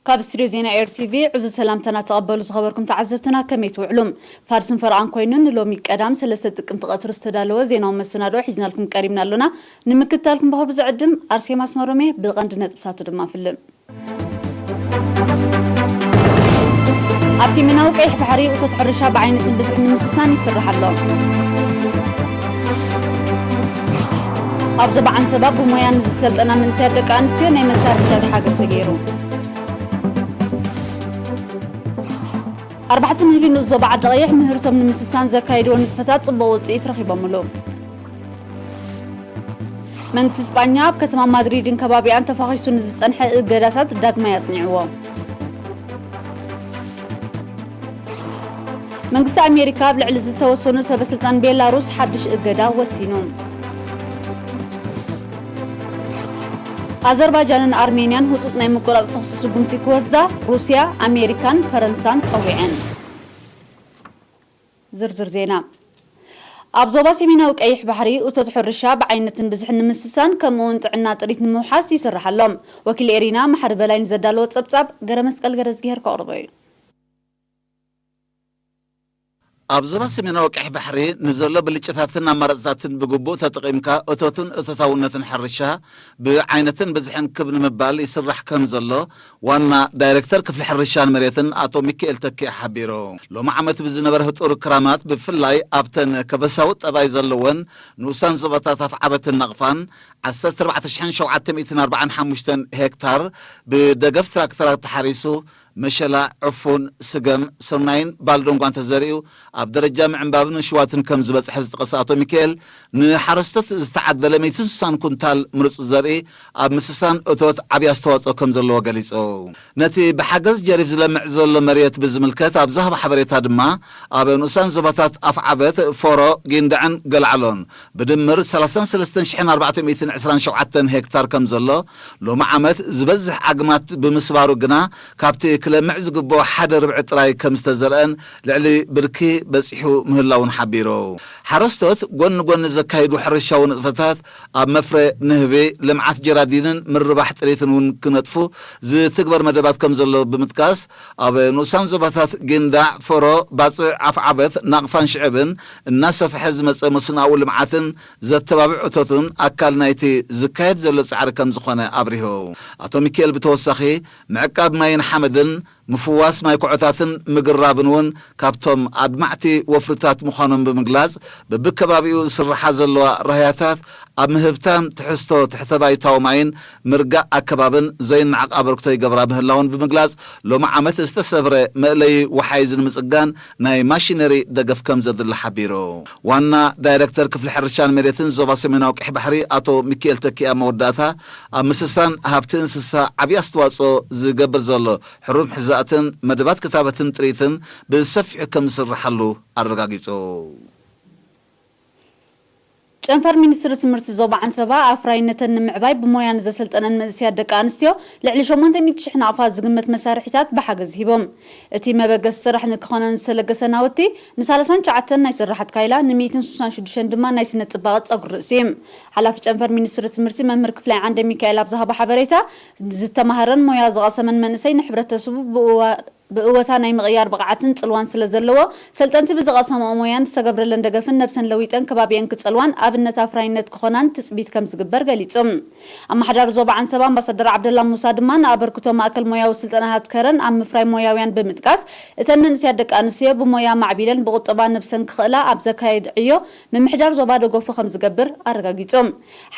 ካብ ስቱድዮ ዜና ኤር ቲ ቪ ዕዙዝ ሰላምታና ተቐበሉ ዝኸበርኩም ተዓዘብትና፣ ከመይ ትውዕሉ? ፋርስን ፈረቓን ኮይኑ ንሎሚ ቀዳም ሰለስተ ጥቅምቲ ቀትሪ ዝተዳለወ ዜናዊ መሰናድኦ ሒዝናልኩም ቀሪብና ኣሎና። ንምክትታልኩም ብኽብሪ ዝዕድም ኣርሴማ ኣስመሮም እየ። ብቐንዲ ነጥብታቱ ድማ ፍልም። ኣብ ሰሜናዊ ቀይሕ ባሕሪ እቶት ሕርሻ ብዓይነትን ብዝሒ ንምስሳን ይስራሕ ኣሎ። ኣብ ዞባ ዓንሰባ ብሞያ ንዝሰልጠና መንእሰያት ደቂ ኣንስትዮ ናይ መሳርሒታት ሓገዝ ተገይሩ። ኣርባሕቲ ንህቢ ንኡስ ዞባ ዓዲ ቀይሕ ምህርቶም ንምስሳን ዘካየድዎ ንጥፈታት ጽቡቕ ውጽኢት ረኺቦምሉ። መንግስቲ ስጳኛ ኣብ ከተማ ማድሪድን ከባቢኣን ተፋኺሱ ንዝጸንሐ እገዳታት ዳግማይ ኣጽኒዕዎ። መንግስቲ ኣሜሪካ ኣብ ልዕሊ ዝተወሰኑ ሰበ ስልጣን ቤላሩስ ሓድሽ እገዳ ወሲኑ። ኣዘርባይጃንን ኣርሜንያን ህጹጽ ናይ ምቁራጽ ተኹሲ ስጉምቲ ክወስዳ ሩስያ፣ ኣሜሪካን ፈረንሳን ጸዊዐን። ዝርዝር ዜና። ኣብ ዞባ ሰሜናዊ ቀይሕ ባሕሪ እቶት ሕርሻ ብዓይነትን ብዝሕን ንምስሳን ከምኡውን ጥዕና ጥሪት ንምውሓስ ይስራሕ ኣሎ። ወኪል ኤሪና መሓሪ በላይ ንዘዳለዎ ጸብጻብ ገረ መስቀል ገረዝጊሄር ከቕርቦ እዩ። ኣብ ዞባ ሰሜናዊ ቀይሕ ባሕሪ ንዘሎ ብልጭታትን ኣማራጽታትን ብግቡእ ተጠቒምካ እቶትን እቶታውነትን ሕርሻ ብዓይነትን ብዝሕን ክብ ንምባል ይስራሕ ከም ዘሎ ዋና ዳይሬክተር ክፍሊ ሕርሻን መሬትን ኣቶ ሚካኤል ተኪኣ ሓቢሩ። ሎሚ ዓመት ብዝነበረ ህጡር ክራማት ብፍላይ ኣብተን ከበሳዊ ጠባይ ዘለወን ንኡሳን ዞባታት ኣፍዓበትን ናቕፋን ዓሰርተ ኣርባዕተ ሽሕን ሸውዓተ ሚእትን ኣርባዓን ሓሙሽተን ሄክታር ብደገፍ ትራክተራት ተሓሪሱ መሸላ፣ ዕፉን፣ ስገም፣ ስርናይን ባልዶንጓን ተዘሪኡ ኣብ ደረጃ ምዕንባብን ሽዋትን ከም ዝበጽሐ ዝጠቐሰ ኣቶ ሚካኤል፣ ንሓረስቶት ዝተዓደለ ሚእትን ስሳን ኩንታል ምሩጽ ዘርኢ ኣብ ምስሳን እቶት ዓቢ ኣስተዋጽኦ ከም ዘለዎ ገሊጹ። ነቲ ብሓገዝ ጀሪፍ ዝለምዕ ዘሎ መሬት ብዝምልከት ኣብ ዝሃቦ ሓበሬታ ድማ፣ ኣብ ንኡሳን ዞባታት ኣፍዓበት፣ ፎሮ፣ ጊንዳዕን ገልዓሎን ብድምር ሰላሳን ሰለስተን ሽሕን ኣርባዕተ ሚእትን ዕስራን ሸውዓተን ሄክታር ከም ዘሎ፣ ሎሚ ዓመት ዝበዝሕ ዓግማት ብምስባሩ ግና ካብቲ ክለምዕ ዝግብኦ ሓደ ርብዒ ጥራይ ከም ዝተዘርአን ልዕሊ ብርኪ በጺሑ ምህላውን ሓቢሩ። ሓረስቶት ጎኒ ጎኒ ዘካይዱ ሕርሻዊ ንጥፈታት ኣብ መፍረ ንህቢ፣ ልምዓት ጀራዲንን ምርባሕ ጥሪትን እውን ክነጥፉ ዝትግበር መደባት ከም ዘሎ ብምጥቃስ፣ ኣብ ንኡሳን ዞባታት ጊንዳዕ፣ ፎሮ፣ ባጽዕ፣ ኣፍዓበት፣ ናቕፋን ሽዕብን እናሰፍሐ ዝመጸ መስኖኣዊ ልምዓትን ዘተባብዕ እቶትን ኣካል ናይቲ ዝካየድ ዘሎ ጻዕሪ ከም ዝኾነ ኣብሪሁ። ኣቶ ሚካኤል ብተወሳኺ፣ ምዕቃብ ማይን ሓመድን፣ ምፍዋስ ማይ ኩዖታትን ምግራብን እውን ካብቶም ኣድማዕቲ ወፍርታት ምዃኖም ብምግላጽ፣ በብከባቢኡ ዝስርሓ ዘለዋ ራህያታት ኣብ ምህብታም ትሕዝቶ ትሕተ ባይታዊ ማይን ምርጋእ ኣከባብን ዘይነዓቕ ኣበርክቶ ይገብራ ምህላውን ብምግላጽ፣ ሎሚ ዓመት ዝተሰብረ መእለዪ ወሓይዝ ንምጽጋን ናይ ማሽነሪ ደገፍ ከም ዘድሊ ሓቢሩ። ዋና ዳይረክተር ክፍሊ ሕርሻን መሬትን ዞባ ሰሜናዊ ቀይሕ ባሕሪ ኣቶ ሚኪኤል ተኪኣ መወዳእታ፣ ኣብ ምስሳን ሃብቲ እንስሳ ዓብዪ ኣስተዋጽኦ ዝገብር ዘሎ ሕሩም ሕዛእትን መደባት ክታበትን ጥሪትን ብሰፊሑ ከም ዝስርሓሉ ኣረጋጊጹ። ጨንፈር ሚኒስትሪ ትምህርቲ ዞባ ዓንሰባ ኣፍራይነተን ንምዕባይ ብሞያ ንዘሰልጠነን መንእሰያት ደቂ ኣንስትዮ ልዕሊ ሸሞንተ ሚእቲ ሽሕ ናቕፋ ዝግመት መሳርሒታት ብሓገዝ ሂቦም። እቲ መበገሲ ስራሕ ንክኾነን ዝተለገሰ ናውቲ ንሳልሳን ትሽዓተን ናይ ስራሓት ካይላ፣ ንሚእትን ስሳን ሽዱሽተን ድማ ናይ ስነ ጽባቐ ጸጉሪ ርእሲ እዩ። ሓላፊ ጨንፈር ሚኒስትሪ ትምህርቲ መምህር ክፍላይ ዓንደ ሚካኤል ኣብ ዝሃቦ ሓበሬታ፣ ዝተማሃረን ሞያ ዝቐሰመን መንእሰይ ንሕብረተሰቡ ብእዋ-፣ ብእወታ ናይ ምቕያር ብቕዓትን ጽልዋን ስለ ዘለዎ፣ ሰልጠንቲ ብዝቐሰምኦ ሞያን ዝተገብረለን ደገፍን ነብሰን ለዊጠን ከባቢአን ክጸልዋን ኣብነት ኣፍራይነት ክኾናን ትጽቢት ከም ዝግበር ገሊጹ። ኣመሓዳሪ ዞባ ዓንሰባ ኣምባሳደር ዓብደላ ሙሳ ድማ ንኣበርክቶ ማእከል ሞያዊ ስልጠናታት ከረን ኣብ ምፍራይ ሞያውያን ብምጥቃስ፣ እተን መንእሰያት ደቂ ኣንስትዮ ብሞያ ማዕቢለን ብቁጠባ ነብሰን ክኽእላ ኣብ ዘካየድ ዕዮ ምምሕዳር ዞባ ደገፉ ከም ዝገብር ኣረጋጊጹ።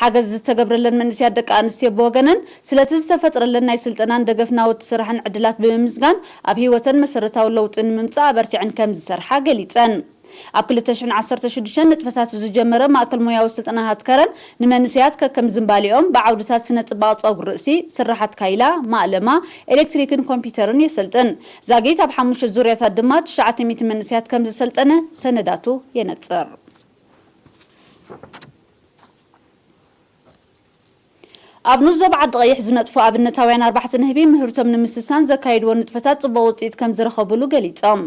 ሓገዝ ዝተገብረለን መንእሰያት ደቂ ኣንስትዮ ብወገነን፣ ስለቲ ዝተፈጥረለን ናይ ስልጠናን ደገፍ ናውቲ ስራሕን ዕድላት ብምምዝጋን፣ ኣብ ህይወተን መሰረታዊ ለውጢ ንምምጻእ ኣበርቲዐን ከም ዝሰርሓ ገሊጸን። ኣብ ክልተ ሽሕን ዓሰርተ ሽዱሽተን ንጥፈታቱ ዝጀመረ ማእከል ሞያዊ ስልጠናታት ከረን ንመንእሰያት ከከም ዝንባሊኦም ብዓውድታት ስነ ጽባቐ ጸጉሪ ርእሲ፣ ስራሓት ካይላ፣ ማእለማ፣ ኤሌክትሪክን ኮምፒውተርን የሰልጥን። ዛጊት ኣብ ሓሙሽተ ዙርያታት ድማ ትሽዓተ ሚእቲ መንእሰያት ከም ዘሰልጠነ ሰነዳቱ የነጽር። ኣብ ንኡስ ዞባ ዓዲ ቀይሕ ዝነጥፉ ኣብነታውያን ኣርባሕቲ ንህቢ ምህርቶም ንምስሳን ዘካየድዎ ንጥፈታት ጽቡቕ ውጽኢት ከም ዝረኸብሉ ገሊጾም።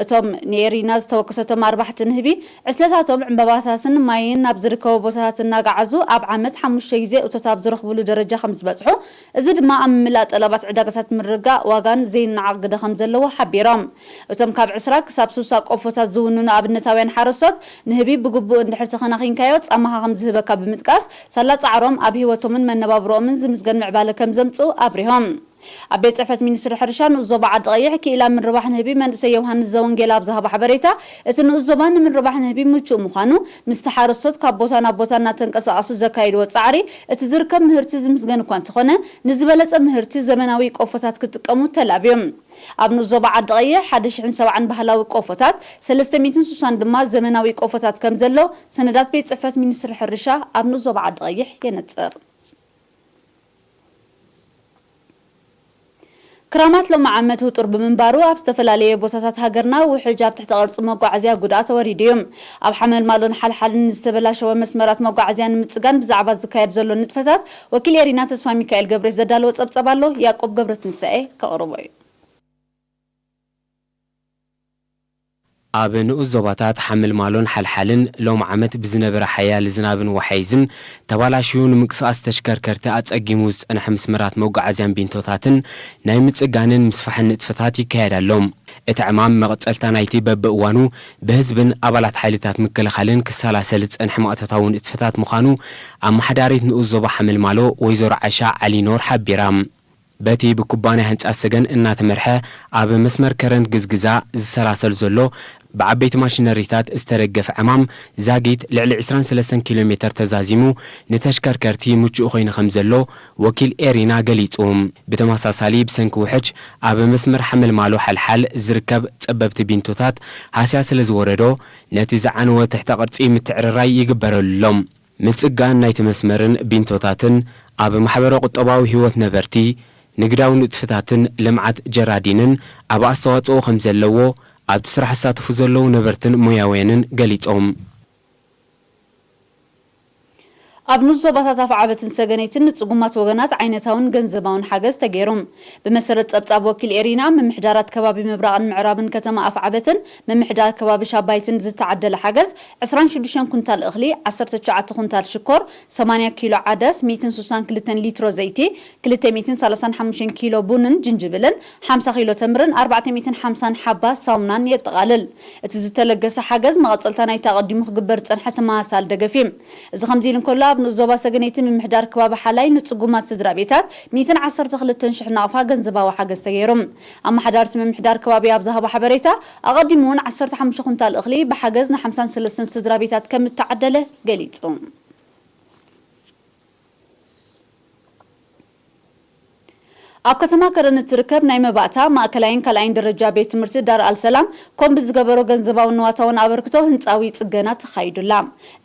እቶም ንኤሪና ዝተወከሰቶም ኣርባሕቲ ንህቢ ዕስለታቶም ዕምባባታትን ማይን ናብ ዝርከቦ ቦታታት እናገዓዙ ኣብ ዓመት ሓሙሽተ ግዜ እቶት ኣብ ዝረኽብሉ ደረጃ ከም ዝበጽሑ፣ እዚ ድማ ኣብ ምምላእ ጠለባት ዕዳጋታት ምርግጋእ ዋጋን ዘይነዓቕ ግደ ከም ዘለዎ ሓቢሮም። እቶም ካብ ዕስራ ክሳብ ስሳ ቆፎታት ዝውንኑ ኣብነታውያን ሓረስቶት ንህቢ ብግቡእ እንድሕር ተኸናኺንካዮ ጻማኻ ከም ዝህበካ ብምጥቃስ፣ ሳላ ጻዕሮም ኣብ ህይወቶምን መነባብሮኦምን ዝምስገን ምዕባለ ከም ዘምጽኡ ኣብሪሆም። ኣብ ቤት ጽሕፈት ሚኒስትሪ ሕርሻ ንኡስ ዞባ ዓዲ ቀይሕ ክኢላ ምርባሕ ንህቢ መንእሰይ ዮሃንስ ዘወንጌል ኣብ ዝሃቦ ሓበሬታ፣ እቲ ንኡስ ዞባ ንምርባሕ ንህቢ ምቹእ ምዃኑ፣ ምስቲ ሓረስቶት ካብ ቦታ ናብ ቦታ እናተንቀሳቐሱ ዘካይድዎ ጻዕሪ፣ እቲ ዝርከብ ምህርቲ ዝምስገን እኳ እንተኾነ፣ ንዝበለጸ ምህርቲ ዘመናዊ ቆፎታት ክጥቀሙ ተላብዮም። ኣብ ንኡስ ዞባ ዓዲ ቀይሕ ሓደ ሽሕን ሰብዓን ባህላዊ ቆፎታት፣ ሰለስተ ሚእትን ስሳን ድማ ዘመናዊ ቆፎታት ከም ዘሎ ሰነዳት ቤት ጽሕፈት ሚኒስትሪ ሕርሻ ኣብ ንኡስ ዞባ ዓዲ ቀይሕ የነጽር። ክራማት ሎሚ ዓመት ውጡር ብምንባሩ፣ ኣብ ዝተፈላለየ ቦታታት ሃገርና ውሕጅ ኣብ ትሕቲ ቅርጺ መጓዓዝያ ጉድኣት ወሪዱ እዩ። ኣብ ሓመልማሎን ሓልሓልን ዝተበላሸወ መስመራት መጓዓዝያ ንምጽጋን ብዛዕባ ዝካየድ ዘሎ ንጥፈታት ወኪል ኤሪና ተስፋ ሚካኤል ገብሬ ዘዳለዎ ጸብጸብ ኣሎ። ያዕቆብ ገብረትንሳኤ ከቕርቦ እዩ። ኣብ ንኡስ ዞባታት ሓመልማሎን ሓልሓልን ሎም ዓመት ብዝነበረ ሓያል ዝናብን ወሓይዝን ተባላሽዩ ንምንቅስቓስ ተሽከርከርቲ ኣጸጊሙ ዝጸንሐ መስመራት መጓዓዝያን ቢንቶታትን ናይ ምጽጋንን ምስፋሕን ንጥፈታት ይካየድ ኣሎ። እቲ ዕማም መቐጸልታ ናይቲ በብእዋኑ ብህዝብን ኣባላት ሓይልታት ምክልኻልን ክሰላሰል ዝጸንሐ መቐተታዊ ንጥፈታት ምዃኑ ኣመሓዳሪት ንኡስ ዞባ ሓመልማሎ ወይዘሮ ዓሻ ዓሊኖር ሓቢራ። በቲ ብኩባንያ ህንጻ ሰገን እናተመርሐ ኣብ መስመር ከረን ግዝግዛ ዝሰላሰል ዘሎ ብዓበይቲ ማሽነሪታት ዝተደገፈ ዕማም ዛጊት ልዕሊ ዕስራን ሰለስተን ኪሎ ሜተር ተዛዚሙ ንተሽከርከርቲ ምቹእ ኮይኑ ከም ዘሎ ወኪል ኤሪና ገሊጹ። ብተመሳሳሊ ብሰንኪ ውሕጅ ኣብ መስመር ሓመልማሎ ሓልሓል ዝርከብ ጸበብቲ ቢንቶታት ሃስያ ስለ ዝወረዶ ነቲ ዝዓነወ ትሕተ ቅርጺ ምትዕርራይ ይግበረሉ ኣሎ። ምጽጋን ናይቲ መስመርን ቢንቶታትን ኣብ ማሕበረ ቁጠባዊ ህይወት ነበርቲ፣ ንግዳዊ ንጥፍታትን ልምዓት ጀራዲንን ኣብ ኣስተዋጽኦ ከም ዘለዎ ኣብቲ ስራሕ ዝሳተፉ ዘለዉ ነበርትን ሞያውያንን ገሊጾም። ኣብ ንኡስ ዞባታት ኣፍዓበትን ሰገነይትን ንጽጉማት ወገናት ዓይነታውን ገንዘባውን ሓገዝ ተገይሩ። ብመሰረት ጸብጻብ ወኪል ኤሪና፣ ምምሕዳራት ከባቢ ምብራቕን ምዕራብን ከተማ ኣፍዓበትን ምምሕዳር ከባቢ ሻባይትን ዝተዓደለ ሓገዝ ዕስራን ሽዱሽተን ኩንታል እኽሊ፣ ዓሰርተ ትሽዓተ ኩንታል ሽኮር፣ ሰማንያ ኪሎ ዓደስ፣ ሚእትን ስሳን ክልተን ሊትሮ ዘይቲ፣ ክልተ ሚእትን ሰላሳን ሓሙሽተን ኪሎ ቡንን ጅንጅብልን፣ ሓምሳ ኪሎ ተምርን ኣርባዕተ ሚእትን ሓምሳን ሓባ ሳሙናን የጠቓልል። እቲ ዝተለገሰ ሓገዝ መቐጸልታ ናይቲ ኣቐዲሙ ክግበር ዝጸንሐ ተመሳሳሊ ደገፍ እዩ። እዚ ከምዚ ኢሉ እንከሎ፣ ኣብ ንኡስ ዞባ ሰገነይቲ ምምሕዳር ከባቢ ሓላይ ንጽጉማት ስድራ ቤታት ሚእትን ዓሰርተ ክልተን ሽሕ ናቕፋ ገንዘባዊ ሓገዝ ተገይሩ። ኣመሓዳርቲ ምምሕዳር ከባቢ ኣብ ዝሃቦ ሓበሬታ፣ ኣቐዲሙ እውን ዓሰርተ ሓሙሽተ ኩንታል እኽሊ ብሓገዝ ንሓምሳን ሰለስተን ስድራ ቤታት ከም እተዓደለ ገሊጹ። ኣብ ከተማ ከረን እትርከብ ናይ መባእታ ማእከላይን ካልኣይን ደረጃ ቤት ትምህርቲ ዳር ኣልሰላም ኮም ብዝገበሮ ገንዘባውን ንዋታውን ኣበርክቶ ህንጻዊ ጽገና ተኻይዱላ።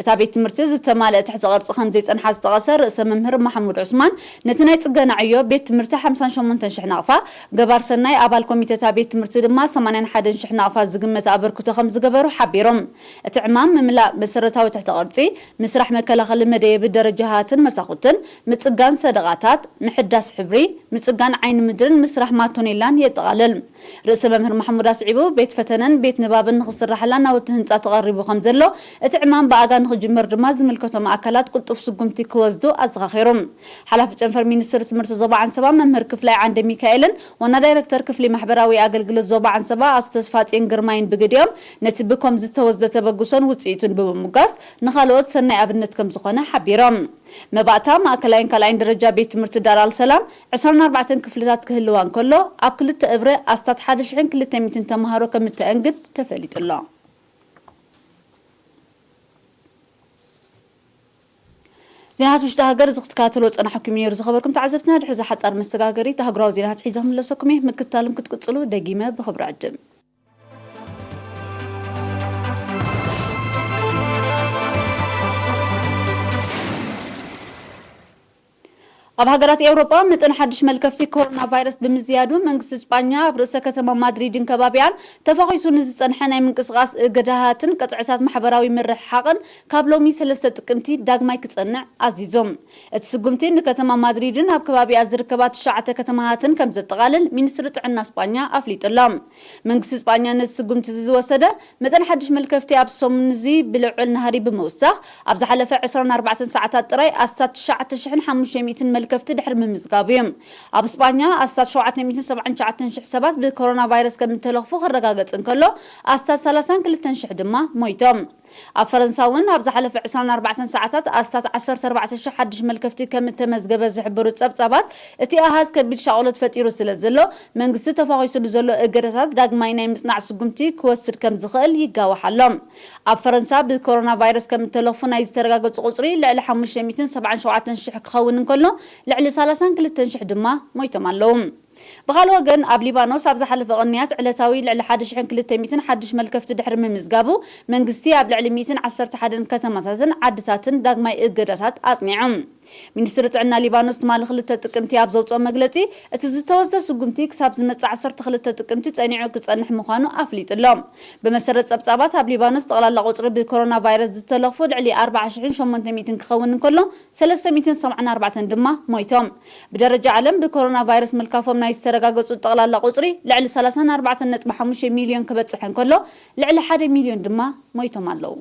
እታ ቤት ትምህርቲ ዝተማልአ ትሕቲ ቅርጺ ከም ዘይጸንሓ ዝጠቐሰ ርእሰ መምህር ማሕሙድ ዑስማን፣ ነቲ ናይ ጽገና ዕዮ ቤት ትምህርቲ ሓምሳን ሸሞንተን ሽሕ ናቕፋ፣ ገባር ሰናይ ኣባል ኮሚተታ ቤት ትምህርቲ ድማ ሰማንያን ሓደን ሽሕ ናቕፋ ዝግመት ኣበርክቶ ከም ዝገበሩ ሓቢሮም። እቲ ዕማም ምምላእ መሰረታዊ ትሕተ ቅርጺ፣ ምስራሕ መከላኸሊ መደየቢ ደረጃታትን መሳኹትን፣ ምጽጋን ሰደቓታት፣ ምሕዳስ ሕብሪ፣ ምጽጋን ዓይኒ ምድርን ምስራሕ ማቶኔላን የጠቓልል። ርእሰ መምህር ማሕሙድ ኣስዒቡ፣ ቤት ፈተነን ቤት ንባብን ንኽስራሓላ ናውቲ ህንጻ ተቐሪቡ ከም ዘሎ፣ እቲ ዕማም ብኣጋ ንኽጅመር ድማ ዝምልከቶም ኣካላት ቅልጡፍ ስጉምቲ ክወስዱ ኣዘኻኺሩ። ሓላፊ ጨንፈር ሚኒስትሪ ትምህርቲ ዞባ ዓንሰባ መምህር ክፍላይ ዓንደ ሚካኤልን ዋና ዳይረክተር ክፍሊ ማሕበራዊ ኣገልግሎት ዞባ ዓንሰባ ኣቶ ተስፋጽዮን ግርማይን ብግዲኦም፣ ነቲ ብኮም ዝተወስደ ተበግሶን ውጽኢቱን ብምምጓስ፣ ንኻልኦት ሰናይ ኣብነት ከም ዝኾነ ሓቢሮም። መባእታ ማእከላይን ካልኣይን ደረጃ ቤት ትምህርቲ ዳር ኣልሰላም ዕስራን ኣርባዕተን ክፍልታት ክህልዋ እንከሎ፣ ኣብ ክልተ እብረ ኣስታት ሓደ ሽሕን ክልተ ሚእትን ተምሃሮ ከም እተአንግድ ተፈሊጡ ኣሎ። ዜናታት ውሽጢ ሃገር እዚ ክትከታተልዎ ጸናሕኩም እዩ ነይሩ። ዝኸበርኩም ተዓዘብትና፣ ድሕሪ እዚ ሓጻር መሰጋገሪት ኣህጉራዊ ዜናታት ሒዘ ክምለሰኩም እየ። ምክትታልኩም ክትቅጽሉ ደጊመ ብኽብሪ ዕድም። ኣብ ሃገራት ኤውሮጳ መጠን ሓድሽ መልከፍቲ ኮሮና ቫይረስ ብምዝያዱ፣ መንግስቲ ስጳኛ ኣብ ርእሰ ከተማ ማድሪድን ከባቢኣን ተፋኺሱ ንዝጸንሐ ናይ ምንቅስቓስ እገዳታትን ቅጥዕታት ማሕበራዊ ምርሕሓቕን ካብ ሎሚ ሰለስተ ጥቅምቲ ዳግማይ ክጸንዕ ኣዚዙ። እቲ ስጉምቲ ንከተማ ማድሪድን ኣብ ከባቢኣ ዝርከባ ትሽዓተ ከተማታትን ከም ዘጠቓልል ሚኒስትሪ ጥዕና ስጳኛ ኣፍሊጡ ኣሎ። መንግስቲ ስጳኛ ነዚ ስጉምቲ እዚ ዝወሰደ፣ መጠን ሓድሽ መልከፍቲ ኣብ ሰሙን እዚ ብልዑል ናህሪ ብምውሳኽ፣ ኣብ ዝሓለፈ ዕስራን ኣርባዕተን ሰዓታት ጥራይ ኣስታት ትሽዓተ ሽሕን ሓሙሽተ ሚእትን መልከፍቲ ድሕሪ ምምዝጋቡ እዩ። ኣብ ስጳኛ ኣስታት ሸውዓተ ሚእትን ሰብዓን ትሽዓተን ሽሕ ሰባት ብኮሮና ቫይረስ ከም እተለኽፉ ክረጋገጽ እንከሎ፣ ኣስታት ሰላሳን ክልተን ሽሕ ድማ ሞይቶም። ኣብ ፈረንሳ እውን ኣብ ዝሓለፈ ዕስራን ኣርባዕተን ሰዓታት ኣስታት ዓሰርተ ኣርባዕተ ሽሕ ሓድሽ መልከፍቲ ከም እተመዝገበ ዝሕብሩ ጸብጻባት፣ እቲ ኣሃዝ ከቢድ ሻቕሎት ፈጢሩ ስለ ዘሎ፣ መንግስቲ ተፋኺሱ ንዘሎ እገዳታት ዳግማይ ናይ ምጽናዕ ስጉምቲ ክወስድ ከም ዝኽእል ይጋዋሕ ኣሎ። ኣብ ፈረንሳ ብኮሮና ቫይረስ ከም እተለኽፉ ናይ ዝተረጋገጹ ቁጽሪ ልዕሊ ሓሙሽተ ሚእትን ሰብዓን ሸውዓተን ሽሕ ክኸውን እንከሎ፣ ልዕሊ ሰላሳን ክልተን ሽሕ ድማ ሞይቶም ኣለዉ። ብኻልእ ወገን፣ ኣብ ሊባኖስ ኣብ ዝሓለፈ ቅንያት ዕለታዊ ልዕሊ ሓደ ሽሕን ክልተ ሚእትን ሓድሽ መልከፍቲ ድሕሪ ምምዝጋቡ፣ መንግስቲ ኣብ ልዕሊ ሚእትን ዓሰርተ ሓደን ከተማታትን ዓድታትን ዳግማይ እገዳታት ኣጽኒዑ። ሚኒስትሪ ጥዕና ሊባኖስ ትማሊ ክልተ ጥቅምቲ ኣብ ዘውፅኦ መግለፂ፣ እቲ ዝተወስደ ስጉምቲ ክሳብ ዝመፅእ ዓሰርተ ክልተ ጥቅምቲ ፀኒዑ ክፀንሕ ምዃኑ ኣፍሊጡ ኣሎ። ብመሰረት ፀብፃባት፣ ኣብ ሊባኖስ ጠቕላላ ቁፅሪ ብኮሮና ቫይረስ ዝተለኽፉ ልዕሊ ኣርባዓ ሽሕን ሸሞንተ ሚእትን ክኸውን እንከሎ፣ ሰለስተ ሚእትን ሰብዓን ኣርባዕተን ድማ ሞይቶም። ብደረጃ ዓለም ብኮሮና ቫይረስ ምልካፎም ናይ ዝተረጋገፁ ጠቕላላ ቁፅሪ ልዕሊ ሰላሳን ኣርባዕተን ነጥቢ ሓሙሽተ ሚልዮን ክበፅሕ እንከሎ፣ ልዕሊ ሓደ ሚልዮን ድማ ሞይቶም ኣለዉ።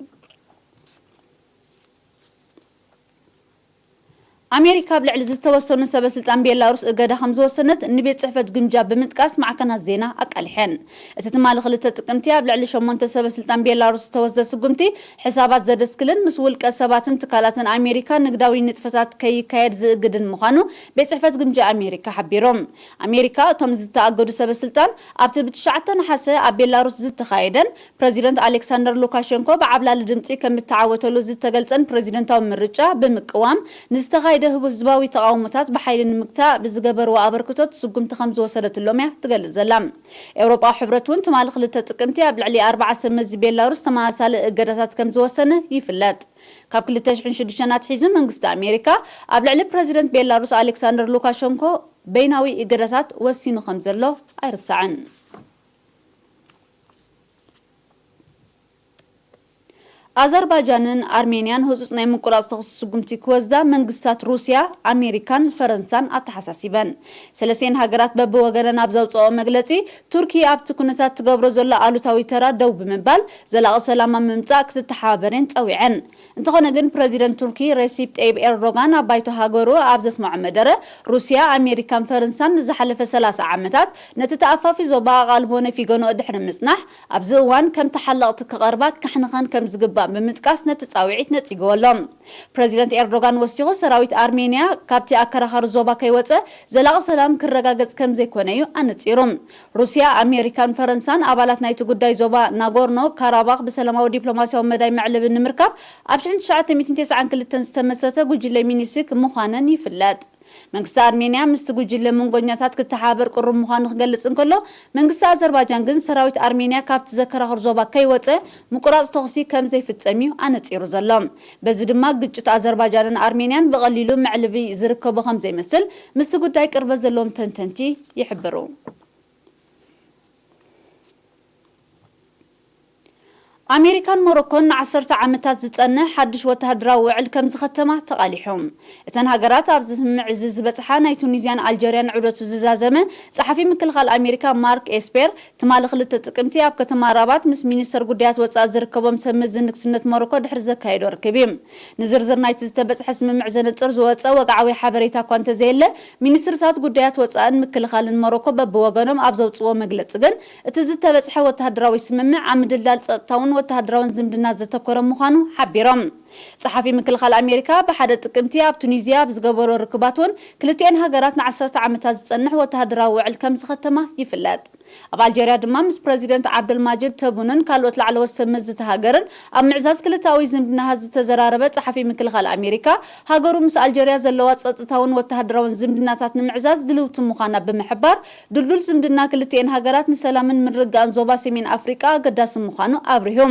ኣሜሪካ ኣብ ልዕሊ ዝተወሰኑ ሰበ ስልጣን ቤላሩስ እገዳ ከም ዝወሰነት ንቤት ጽሕፈት ግምጃ ብምጥቃስ ማዕከናት ዜና ኣቃሊሐን። እቲ ትማሊ ክልተ ጥቅምቲ ኣብ ልዕሊ ሸሞንተ ሰበ ስልጣን ቤላሩስ ዝተወስደ ስጉምቲ፣ ሕሳባት ዘደስክልን ምስ ውልቀ ሰባትን ትካላትን ኣሜሪካ ንግዳዊ ንጥፈታት ከይካየድ ዝእግድን ምዃኑ ቤት ጽሕፈት ግምጃ ኣሜሪካ ሓቢሩ። ኣሜሪካ እቶም ዝተኣገዱ ሰበ ስልጣን ኣብቲ ብትሽዓተ ነሓሰ ኣብ ቤላሩስ ዝተኻየደን ፕረዚደንት ኣሌክሳንደር ሉካሸንኮ ብዓብላሊ ድምጺ ከም እተዓወተሉ ዝተገልጸን ፕረዚደንታዊ ምርጫ ብምቅዋም ንዝተኻየደ ህቡ-፣ ህዝባዊ ተቓውሞታት ብሓይሊ ንምግታእ ብዝገበርዎ ኣበርክቶ ስጉምቲ ከም ዝወሰደትሎም እያ ትገልጽ ዘላ። ኤውሮጳዊ ሕብረት እውን ትማሊ ክልተ ጥቅምቲ ኣብ ልዕሊ ኣርባዓ ሰብ መዚ ቤላሩስ ተመሳሳሊ እገዳታት ከም ዝወሰነ ይፍለጥ። ካብ ክልተ ሽሕን ሽዱሽተን ኣትሒዙ መንግስቲ ኣሜሪካ ኣብ ልዕሊ ፕረዚደንት ቤላሩስ ኣሌክሳንደር ሉካሸንኮ በይናዊ እገዳታት ወሲኑ ከም ዘሎ ኣይርሳዕን። ኣዘርባጃንን ኣርሜንያን ህጹጽ ናይ ምቁራጽ ተኹሲ ስጉምቲ ክወስዳ መንግስታት ሩስያ፣ ኣሜሪካን ፈረንሳን ኣተሓሳሲበን። ሰለስቲኤን ሃገራት በብወገነን ኣብ ዘውጽኦ መግለጺ፣ ቱርኪ ኣብቲ ኩነታት ትገብሮ ዘሎ ኣሉታዊ ተራ ደው ብምባል፣ ዘላቒ ሰላም ኣብ ምምጻእ ክትተሓባበርን ጸዊዐን። እንተኾነ ግን፣ ፕረዚደንት ቱርኪ ረሲፕ ጠይብ ኤርዶጋን ኣብ ባይቶ ሃገሩ ኣብ ዘስምዖ መደረ፣ ሩስያ፣ ኣሜሪካን ፈረንሳን ንዝሓለፈ ሰላሳ ዓመታት ነቲ ተኣፋፊ ዞባ ኣቓልቦ ነፊገንኦ ድሕሪ ምጽናሕ፣ ኣብዚ እዋን ከም ተሓለቕቲ ክቐርባ ከሕንኸን ከም ዝግባእ ብምጥቃስ ነቲ ጻውዒት ነጺግዎ ኣሎ። ፕረዚደንት ኤርዶጋን ወሲኹ፣ ሰራዊት ኣርሜንያ ካብቲ ኣከራኻሪ ዞባ ከይወጸ ዘላቒ ሰላም ክረጋገጽ ከም ዘይኮነ እዩ ኣነጺሩ። ሩስያ፣ ኣሜሪካን ፈረንሳን ኣባላት ናይቲ ጉዳይ ዞባ ናጎርኖ ካራባኽ ብሰላማዊ ዲፕሎማስያዊ መዳይ መዕለቢ ንምርካብ ኣብ ሽሕን ትሽዓተ ሚእትን ተስዓን ክልተን ዝተመስረተ ጉጅለ ሚኒስክ ምዃነን ይፍለጥ። መንግስቲ ኣርሜንያ ምስቲ ጉጅለ መንጎኛታት ክተሓባበር ቅሩብ ምዃኑ ክገልጽ እንከሎ፣ መንግስቲ ኣዘርባጃን ግን ሰራዊት ኣርሜንያ ካብቲ ዘከራኽር ዞባ ከይወጸ ምቁራጽ ተኹሲ ከም ዘይፍጸም እዩ ኣነጺሩ ዘሎ። በዚ ድማ ግጭት ኣዘርባጃንን ኣርሜንያን ብቐሊሉ መዕለቢ ዝርከቦ ከም ዘይመስል ምስቲ ጉዳይ ቅርበት ዘለዎም ተንተንቲ ይሕብሩ። ኣሜሪካን ሞሮኮን ንዓሰርተ ዓመታት ዝጸንሕ ሓድሽ ወተሃደራዊ ውዕል ከም ዝኸተማ ተቓሊሖም። እተን ሃገራት ኣብዚ ስምምዕ እዚ ዝበጽሓ ናይ ቱኒዝያን ኣልጀርያን ዑደቱ ዝዛዘመ ጸሓፊ ምክልኻል ኣሜሪካ ማርክ ኤስፔር ትማሊ ክልተ ጥቅምቲ ኣብ ከተማ ራባት ምስ ሚኒስተር ጉዳያት ወጻኢ ዝርከቦም ሰብ መዚ ንግስነት ሞሮኮ ድሕሪ ዘካየዶ ርክብ እዩ። ንዝርዝር ናይቲ ዝተበጽሐ ስምምዕ ዘነጽር ዝወጸ ወግዓዊ ሓበሬታ እኳ እንተዘየለ፣ ሚኒስትርታት ጉዳያት ወጻእን ምክልኻልን ሞሮኮ በብወገኖም ኣብ ዘውጽዎ መግለጺ ግን፣ እቲ ዝተበጽሐ ወተሃደራዊ ስምምዕ ኣብ ምድልዳል ጸጥታውን ወተሃደራውን ዝምድና ዘተኮረ ምዃኑ ሓቢሮም። ጸሓፊ ምክልኻል ኣሜሪካ ብሓደ ጥቅምቲ ኣብ ቱኒዝያ ኣብ ዝገበሮ ርክባት እውን፣ ክልቲኤን ሃገራት ንዓሰርተ ዓመታት ዝጸንሕ ወተሃደራዊ ውዕል ከም ዝኸተማ ይፍለጥ። ኣብ ኣልጀርያ ድማ ምስ ፕረዚደንት ዓብደልማጅድ ተቡንን ካልኦት ላዕለዎት ሰብ መዚ እታ ሃገርን ኣብ ምዕዛዝ ክልተኣዊ ዝምድናታት ዝተዘራረበ ጸሓፊ ምክልኻል ኣሜሪካ፣ ሃገሩ ምስ ኣልጀርያ ዘለዋ ጸጥታውን ወተሃደራውን ዝምድናታት ንምዕዛዝ ድልውቲ ምዃና ብምሕባር፣ ድልዱል ዝምድና ክልቲኤን ሃገራት ንሰላምን ምርግጋእን ዞባ ሰሜን ኣፍሪቃ ኣገዳሲ ምዃኑ ኣብሪሁ።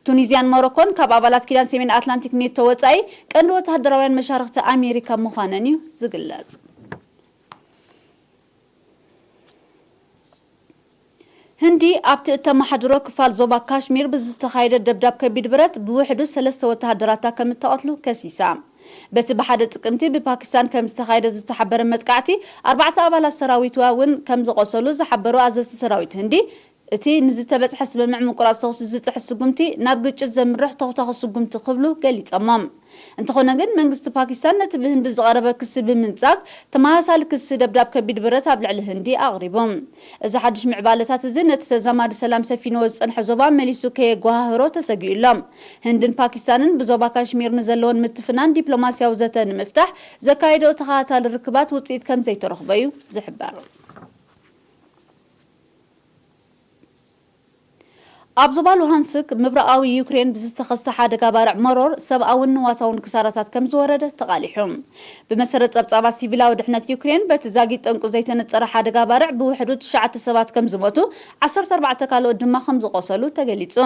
ቱኒዝያን ሞሮኮን ካብ ኣባላት ኪዳን ሰሜን ኣትላንቲክ ኔቶ ወጻኢ ቀንዲ ወተሃደራውያን መሻርኽቲ ኣሜሪካ ምዃነን እዩ ዝግለጽ። ህንዲ ኣብቲ እተመሓድሮ ክፋል ዞባ ካሽሚር ብዝተኻየደ ደብዳብ ከቢድ ብረት ብውሕዱ ሰለስተ ወተሃደራታ ከም እተቐትሉ ከሲሳ። በቲ ብሓደ ጥቅምቲ ብፓኪስታን ከም ዝተኻየደ ዝተሓበረ መጥቃዕቲ ኣርባዕተ ኣባላት ሰራዊትዋ እውን ከም ዝቖሰሉ ዝሓበሩ ኣዘዝቲ ሰራዊት ህንዲ፣ እቲ ንዝተበጽሐ ስምምዕ ምቁራጽ ተኹሲ ዝጥሕስ ስጉምቲ ናብ ግጭት ዘምርሕ ተኹታኹ ስጉምቲ ክብሉ ገሊጾሞ። እንተኾነ ግን መንግስቲ ፓኪስታን ነቲ ብህንዲ ዝቐረበ ክሲ ብምንጻግ ተመሳሳሊ ክሲ ደብዳብ ከቢድ ብረት ኣብ ልዕሊ ህንዲ ኣቕሪቡ። እዚ ሓድሽ ምዕባለታት እዚ ነቲ ተዛማዲ ሰላም ሰፊንዎ ዝጸንሐ ዞባ መሊሱ ከየጓሃህሮ ተሰጊኡ ኣሎ። ህንድን ፓኪስታንን ብዞባ ካሽሚር ንዘለወን ምትፍናን ዲፕሎማስያዊ ዘተ ንምፍታሕ ዘካየደኦ ተኸታታሊ ርክባት ውጽኢት ከም ዘይተረኽቦ እዩ ዝሕበር። ኣብ ዞባ ሉሃንስክ ምብራቓዊ ዩክሬን ብዝተኸስተ ሓደጋ ባርዕ መሮር ሰብኣውን ንዋታውን ክሳራታት ከም ዝወረደ ተቓሊሑ። ብመሰረት ጸብጻባት ሲቪላዊ ድሕነት ዩክሬን፣ በቲ ዛጊት ጠንቁ ዘይተነጸረ ሓደጋ ባርዕ ብውሕዱ ትሽዓተ ሰባት ከም ዝሞቱ፣ ዓሰርተ ኣርባዕተ ካልኦት ድማ ከም ዝቖሰሉ ተገሊጹ።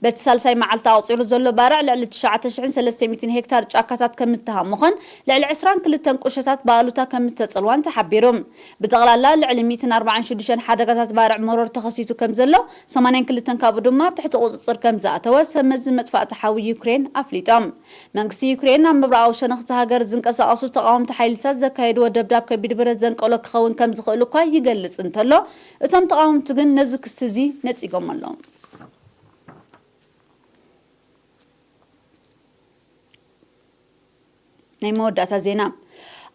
በቲ ሳልሳይ መዓልቲ ኣቑጺሩ ዘሎ ባርዕ ልዕሊ ትሽዓተ ሽሕን ሰለስተ ሚእትን ሄክታር ጫካታት ከም እተሃሙኸን ልዕሊ ዕስራን ክልተን ቁሸታት ብኣሉታ ከም እተጸልዋን ተሓቢሩ። ብጠቕላላ ልዕሊ ሚእትን ኣርባዓን ሽዱሽተን ሓደጋታት ባርዕ መሮር ተኸሲቱ ከም ዘሎ፣ ሰማንያን ክልተን ካብኡ ድማ ኣብ ትሕቲ ቁጽጽር ከም ዝኣተወ ሰብ መዚ መጥፋእቲ ሓዊ ዩክሬን ኣፍሊጦም። መንግስቲ ዩክሬን ኣብ ምብራቓዊ ሸነኽቲ ሃገር ዝንቀሳቐሱ ተቓወምቲ ሓይልታት ዘካየድዎ ደብዳብ ከቢድ ብረት ዘንቀሎ ክኸውን ከም ዝኽእል እኳ ይገልጽ እንተሎ፣ እቶም ተቓወምቲ ግን ነዚ ክሲ እዚ ነጺጎም ኣለዉ። ናይ መወዳእታ ዜና።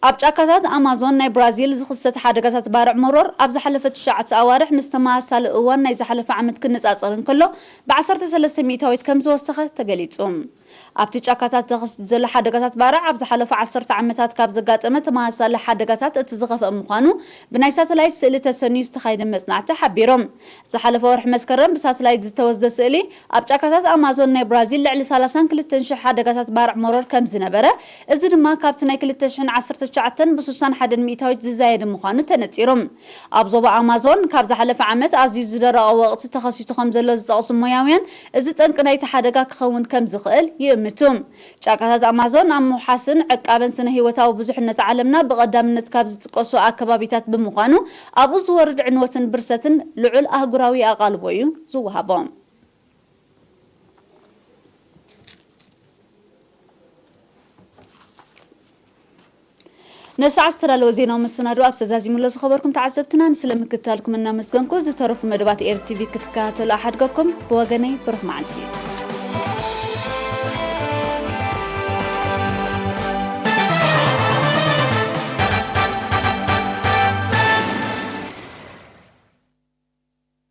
ኣብ ጫካታት ኣማዞን ናይ ብራዚል ዝኽሰት ሓደጋታት ባርዕ መሮር ኣብ ዝሓለፈ ትሽዓተ ኣዋርሕ ምስ ተመሳሳሊ እዋን ናይ ዝሓለፈ ዓመት ክነጻጸር እንከሎ፣ ብዓሰርተ ሰለስተ ሚእታዊት ከም ዝወሰኸ ተገሊጹ። ኣብቲ ጫካታት ተኸስት ዘሎ ሓደጋታት ባርዕ ኣብ ዝሓለፉ ዓሰርተ ዓመታት ካብ ዘጋጠመ ተመሳሳሊ ሓደጋታት እቲ ዝኸፍአ ምዃኑ ብናይ ሳተላይት ስእሊ ተሰንዩ ዝተኻየደ መጽናዕቲ ሓቢሮም። ዝሓለፈ ወርሒ መስከረም ብሳተላይት ዝተወስደ ስእሊ ኣብ ጫካታት ኣማዞን ናይ ብራዚል ልዕሊ ሰላሳን ክልተን ሽሕ ሓደጋታት ባርዕ መሮር ከም ዝነበረ፣ እዚ ድማ ካብቲ ናይ ክልተ ሽሕን ዓሰርተ ትሽዓተን ብስሳን ሓደን ሚእታዊት ዝዛየደ ምዃኑ ተነጺሩ። ኣብ ዞባ ኣማዞን ካብ ዝሓለፈ ዓመት ኣዝዩ ዝደረቐ ወቕቲ ተኸሲቱ ከም ዘሎ ዝጠቕሱ ሞያውያን፣ እዚ ጠንቂ ናይቲ ሓደጋ ክኸውን ከም ዝኽእል ይእምቱ። ጫካታት ኣማዞን ኣብ ምውሓስን ዕቃበን ስነ ህይወታዊ ብዙሕነት ዓለምና ብቐዳምነት ካብ ዝጥቀሱ ኣከባቢታት ብምዃኑ፣ ኣብኡ ዝወርድ ዕንወትን ብርሰትን ልዑል ኣህጉራዊ ኣቓልቦ እዩ ዝወሃቦ። ነሰዓት ዝተዳለወ ዜናዊ መሰናድኦ ኣብ ተዛዚሙሎ ዝኸበርኩም ተዓዘብትና ንስለ ምክትታልኩም እናመስገንኩ፣ ዝተረፉ መደባት ኤር ቲቪ ክትከታተሉ ኣሓድገኩም። ብወገነይ ብሩኽ መዓልቲ።